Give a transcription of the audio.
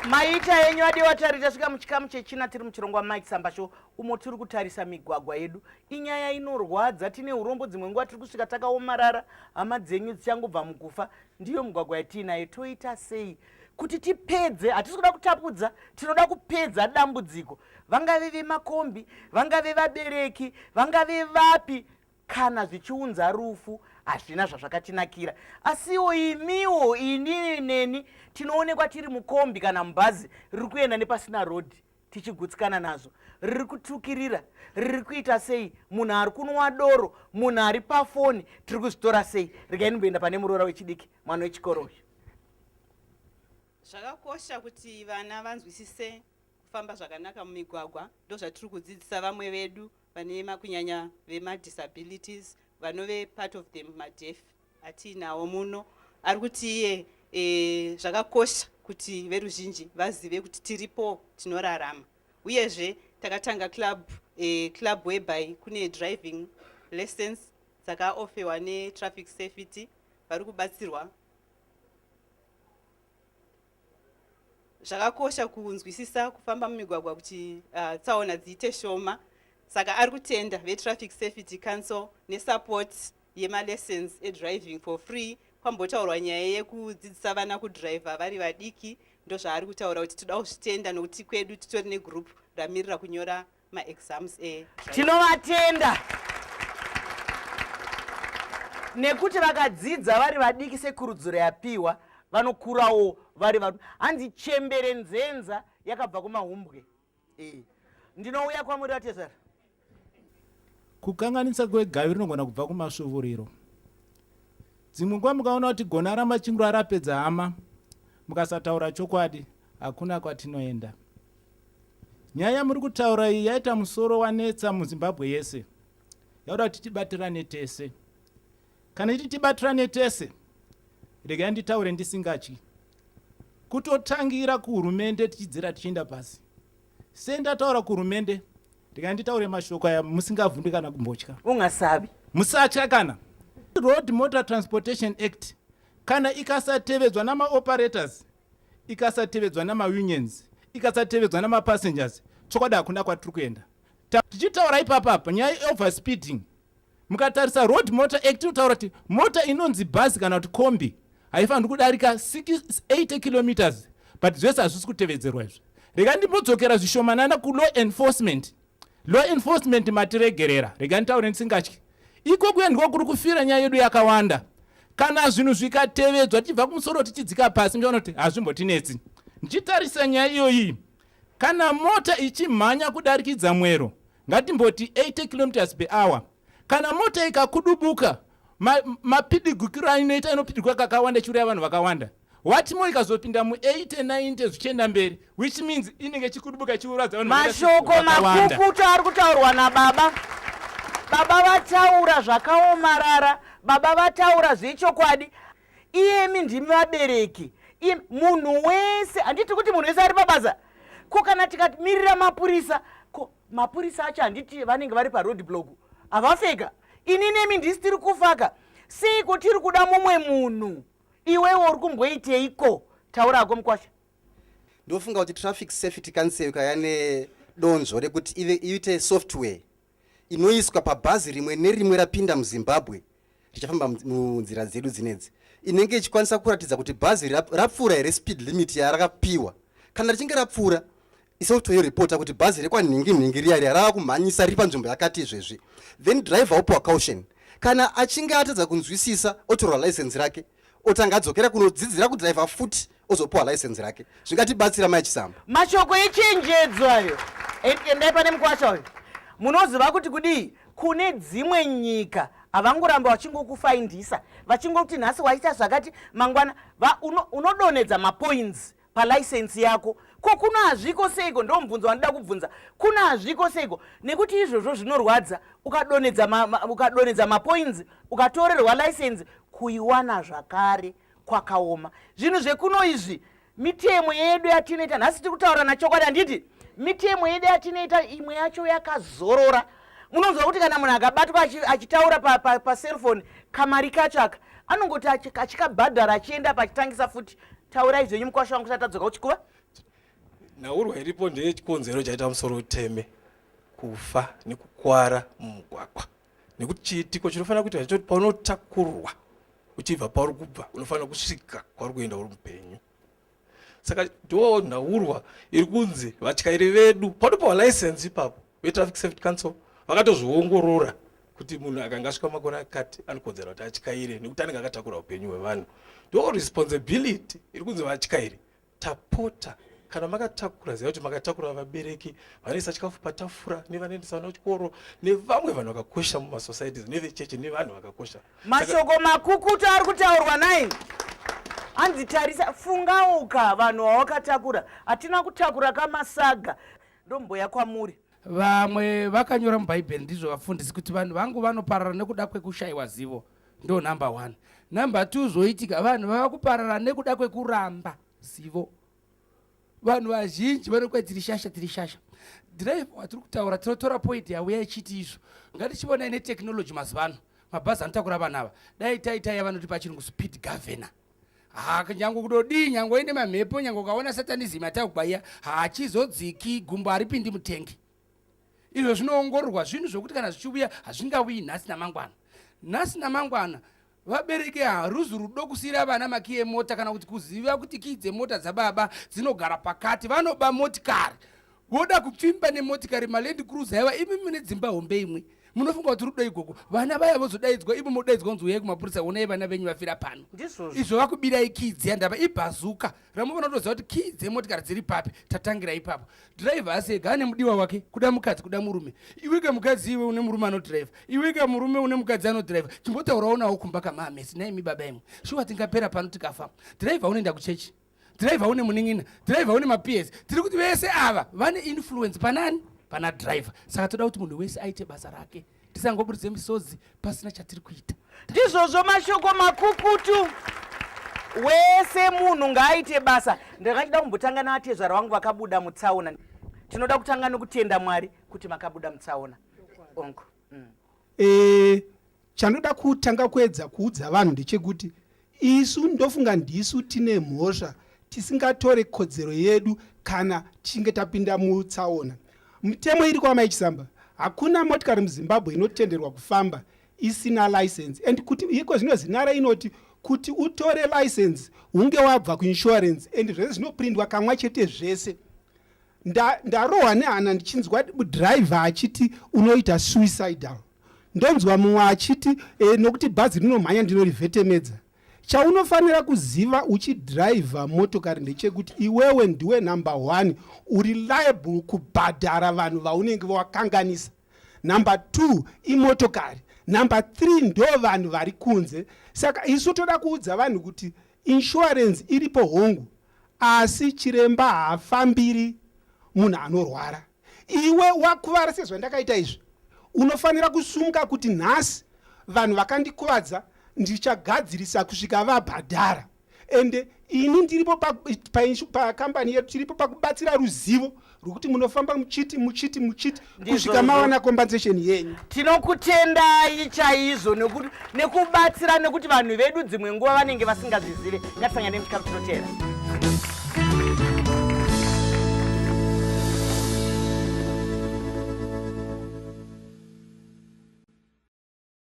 Maita enyu adiwa tari tasvika muchikamu chechina tiri muchirongwa Mike Samba Show umo tiri kutarisa migwagwa yedu. Inyaya inorwadza, tine urombo dzimwe nguva tiri kusvika takaomarara, hama dzenyu dzichangobva mukufa. Ndiyo migwagwa yatiinayo, toita sei kuti tipedze? Hatisi kuda kutapudza, tinoda kupedza dambudziko. Vangave vemakombi, vangave vabereki, vangave vapi, Kana zvichiunza rufu hazvina zvazvakatinakira. Asiwo imiwo, inini neni, tinoonekwa tiri mukombi kana mubhazi riri kuenda nepasina rodhi tichigutsikana nazvo. Riri kutukirira, riri kuita sei, munhu ari kunwa doro, munhu ari pafoni, tiri kuzvitora sei? Regai ndimboenda pane muroora wechidiki, mwana wechikoro uyu. Zvakakosha kuti vana vanzwisise kufamba zvakanaka mumigwagwa, ndozvatiri kudzidzisa vamwe vedu vane kunyanya vemadisabilities vanove part of them madeaf atiinawo muno ari kuti iye e, zvakakosha kuti veruzhinji vazive kuti tiripo tinorarama uyezve takatanga club, e, club whereby kune driving lessons dzakaofewa netraffic safety vari kubatsirwa. Zvakakosha kunzwisisa kufamba mumigwagwa kuti uh, tsaona dziite shoma. Saka ari kutenda veTraffic Safety Council nesupport yemalessons edriving for free. Kwambotaurwa nyaya yekudzidzisa vana kudriver vari vadiki, ndozvaari kutaura kuti toda kuzvitenda nokuti kwedu titori negroup ramirira kunyora maexams e Tinovatenda nekuti vakadzidza vari vadiki sekurudziro yapiwa vanokurawo vari varume. Hanzi chembere nzenza yakabva kumahumbwe. E. Ndinouya kwamuri vatezvara. Kukanganisa kwegavi rinogona kubva kumasvuvuriro. Dzimwe nguva mukaona kuti gona ramachingura rapedza hama, mukasataura chokwadi hakuna kwatinoenda. Nyaya yamuri kutaura iyi yaita musoro wanetsa muZimbabwe yese. Yakuda kuti tibatirane tese. Kana ichiti tibatirane tese, regai nditaure ndisingatyi. Kutotangira kuhurumende tichidzira tichienda pasi. Sendataura kuhurumende, regai nditaure mashoko aya musingavhunduki kana kumbotya. Ungasavi. Musatya kana. Road Motor Transportation Act kana ikasatevedzwa namaoperators ikasatevedzwa namaunions ikasatevedzwa namapassengers chokwadi hakuna kwatiri kuenda. Tichitaura ipapa apa nyaya yeoverspeeding, mukatarisa Road Motor Act inotaura kuti mota inonzi bhazi kana kuti kombi haifaniri kudarika 80 kilometers, but zvese hazvisi kutevedzerwa izvi. Rega ndimbodzokera zvishomanana kulaw enforcement. Law enforcement matiregerera, rega nditaure ndisingatyi. Iko kuya ndiko kuri kufira nyaya yedu yakawanda. Kana zvinhu zvikatevedzwa tichibva kumusoro tichidzika pasi, muchaona kuti hazvimbotinetsi. Ndichitarisa nyaya iyoyi, kana mota ichimhanya kudarikidza mwero, ngatimboti 80 kilometers per hour, kana mota ikakudubuka, mapidigukiro ainoita inopidiguka kakawanda ichiuraya vanhu vakawanda. What more ikazopinda mu 80 90 zvichienda mberi, which means inenge ichikudubuka ichiuradza vanhu Mashoko vakawanda. Makukutu ari kutaurwa nababa. Baba vataura zvakaomarara, baba vataura zvechokwadi. Iyemi ndimi vabereki, munhu wese, handiti kuti munhu wese ari pabasa. Ko kana tikamirira mapurisa, ko mapurisa acho handiti vanenge vari paroad block, havafeka? Ini nemi ndisi tiri kufaka. Seiko tiri kuda mumwe munhu? Iwewe uri kumboiteiko? Taura hako mukwasha. Ndofunga kuti Traffic Safety Council ikauya nedonzvo rekuti ive iite software inoiswa pabhazi rimwe nerimwe rapinda muZimbabwe richafamba munzira dzedu dzinedzi, inenge ichikwanisa kuratidza kuti bhazi rapfuura here speed limit yarakapiwa. Kana richinge rapfuura, isoftware yoripota kuti bhazi rekwanhingi nhingi riya riya rava kumhanyisa riri panzvimbo yakati izvezvi, then driver opiwa caution. Kana achinge atadza kunzwisisa, otorwa license rake, otanga adzokera kunodzidzira kudriver futi, ozopiwa license rake. Zvingatibatsira mai Chisamba. Mashoko echenjedzo ayo. Endai pane mukwasha uyo. Munoziva kuti kudii? Kune dzimwe nyika havangorambe vachingokufaindisa vachingoti nhasi waita zvakati mangwana unodonhedza mapoints palicense yako. Ko kuno hazviko seiko? Ndo mubvunzo wandida kubvunza. Kuno hazviko seiko? Nekuti izvozvo zvinorwadza. Ukadonhedza ukadonhedza mapoints, ukatorerwa license, kuiwana zvakare kwakaoma. Zvinhu zvekuno izvi, mitemo yedu yatinoita nhasi tiri kutaura nachokwadi, handiti? Mitemo yedu yatinoita imwe yacho yakazorora. Munonzwa kuti kana munhu akabatwa achitaura pacellphone, kamari kacho aka anongoti achikabhadhara achienda pachitangisa futi. Taurai zvenyu mukwasha wangu, tisati tadzoka kuchikuva. Nhaurwa iripo ndeyechikonzero chaita musoro uteme kufa nekukwara mumugwagwa nekuti chiitiko chinofanira kuitwa chechoti paunotakurwa uchibva pauri kubva unofanira kusvika kwauri kuenda uri mupenyu. Saka ndo nhaurwa iri kunzi vatyairi vedu panopiwa license ipapo vetraffic safety council vakatozviongorora kuti munhu akanga asvika makore akati anokodzera kuti atyaire nekuti anenge akatakura upenyu hwevanhu. Ndo responsibility iri kunzi vatyairi tapota kana makatakura ziva kuti makatakura vabereki vanoisa chikafu patafura nevanoendesa vana kuchikoro nevamwe vanhu vakakosha mumasocieties nevechechi nevanhu vakakosha. Mashoko makukutu ari kutaurwa nai hanzi tarisa fungauka vanhu vawakatakura hatina kutakura kamasaga ndomboya kwamuri. Vamwe vakanyora mubhaibheri ndizvo vafundisi kuti vanhu vangu vanoparara nekuda kwekushayiwa zivo ndo number one. Number two zvoitika vanhu vava kuparara nekuda kwekuramba zivo. Vanhu vazhinji vanokuti tiri shasha tiri shasha. Driver watiri kutaura tinotora point yauya ichiti izvo ngatichivonai netechnology mazuva ano mabhazi anotakura vanhu ava dai taitai yavanoti pachirungu speed governor. Ha nyange kudodii nyange uine mamhepo nyange ukaona satanism yatagwaiya hachizodziki gumbo haripindi mutengi. Izvo zvinoongororwa zvinhu zvokuti kana zvichiuya hazvingauyi nhasi namangwana. Nhasi namangwana vabereki haruzi rudo kusiira vana makiyi emota kana kuti kuziva kuti kiyi dzemota dzababa dzinogara pakati. Vanoba motikari voda kupfimba nemotikari maland cruiser aiwa imi mune dzimba hombe imwe munofunga kuti rudo igogo vana vaya vozodaidzwa imi modaidzwa kunzi uyai kumapurisa onai vana venyu vafira pano. Ndizvozvo. Izvo vakubirai kiyi dziya ndava ibhazuka ramunoona kutoziva kuti kiyi dzemotikari dziri papi tatangira ipapo. Driver asi ega ane mudiwa wake kuda mukadzi kuda murume. Iweka mukadzi iwe une murume anodriver iweka murume une mukadzi anodriver chimbotaurawo nawo kumba kamaamesi naimi baba imwe shuwa tingapera pano tikafa. Driver unoenda kuchechi driver une munin'ina driver une maps tiri kuti vese ava vane influence panani pana driver. Saka toda kuti munhu wese aite basa rake tisangoburitse misodzi pasina chatiri kuita. Ndizvozvo mashoko makukutu wese munhu ngaaite basa. Ndakachida kumbotanga naatezvara vangu vakabuda mutsaona. Tinoda kutanga nokutenda Mwari kuti makabuda mutsaona. Onko. Chanoda kutanga kuedza kuudza vanhu ndechekuti isu ndofunga ndisu tine mhosva tisingatore kodzero yedu kana tichinge tapinda mutsaona. Mitemo iri kwaMai Chisamba, hakuna motikari muZimbabwe inotenderwa kufamba isina license. And kuti iko zvino zinara inoti kuti utore license hunge wabva kuinsurance and zvese zvinoprindwa kamwa chete zvese. Ndarohwa nehana ndichinzwa driver achiti unoita suicidal. Ndonzwa mumwe achiti nokuti bhazi rinomhanya ndinorivhetemedza. Chaunofanira kuziva uchidriver motokari ndechekuti iwewe ndiwe number 1 uri liable kubhadhara vanhu vaunenge wakanganisa. Number 2 imotokari. Number 3 ndo vanhu vari kunze. Saka isu toda kuudza vanhu kuti insurance iripo hongu, asi chiremba haafambiri munhu anorwara. Iwe wakuvara sezvandakaita izvi, unofanira kusunga kuti nhasi vanhu vakandikuvadza ndichagadzirisa kusvika vabhadhara. Ende ini ndiripo pakambani yedu, tiripo pakubatsira ruzivo rwekuti munofamba muchiti muchiti muchiti kusvika mawana compensation yenyu. Tinokutendai chaizvo nekubatsira, nekuti vanhu vedu dzimwe nguva vanenge vasingazvizive. Ngatisangane muchikamu chinotevera.